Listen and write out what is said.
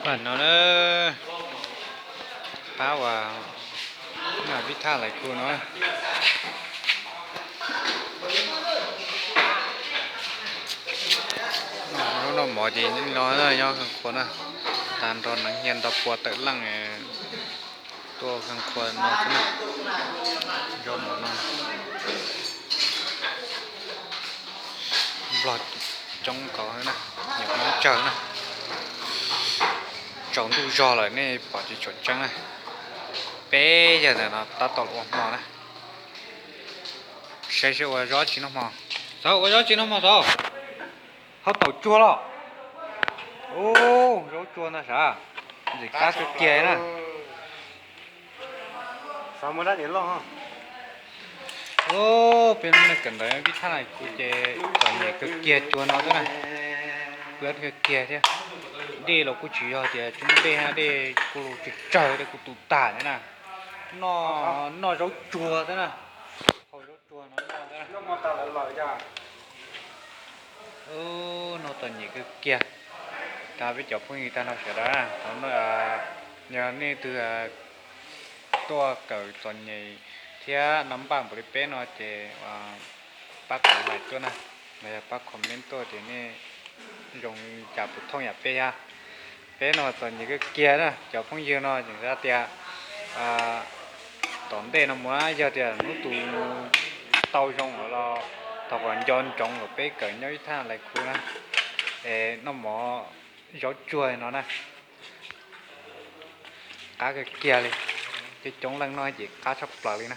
Pab no na, pab uas vib thaj lais khu no. Lub noj mov ces no nyob Kheej Khua na, tag nrho neeg hias nto pua tawm leej tuaj Kheej Khua no xwb na. Zaub mov no, Nplog coob nkaus na, nyuam qhuav tsawg na. Tsaus ntuj zog lawm nej pom tsis tshua tseeb na. Peb yawg ntawm no tab tom ua hmo na. Saib seb ua zaub tsi noj hmo. Txawm ua zaub tsi noj hmo txawm. Hau taum tsuag los. Ub, zaub tsuag ntag sav. Ntxim qab kawg kiag na. Ub, peb lub neej kawm ntawv vib thaj lais khu ces txom nyem kawg kiag tsuag no xwb na. Plab kawg kiag thiab. Dej los kuj tsis yog tias tsub dej hab, dej kuj tsawg tsawg, dej kuj tu tag thiab na. Noj, noj zaub tsuag xwb na. Hau zaub tsuag no noj xwb na. Ub, noj txom nyem kawg kiag. Tag peb cov phooj ywg tag nrho sawv daws na, thaum no yog nej leej twg tuaj kawm txom nyem thiab noj npaj npaum li peb no ces pab comment tuaj na, los yog pab comment tuaj tias nej zoo cas puas thooj yam peb thiab. Peb no txom nyem kawg kiag na cov phooj ywg no, tseem hais tias tom ntej no mus yog tias hnub twg tau zoo lawm los thov kom nco ntsoov kom peb kawm nyob ib thaj lais khu na, es noj mov zaub tsuag no na. Qab kawg kiag li, coob coob leej noj ces qab tshaj plaws li na.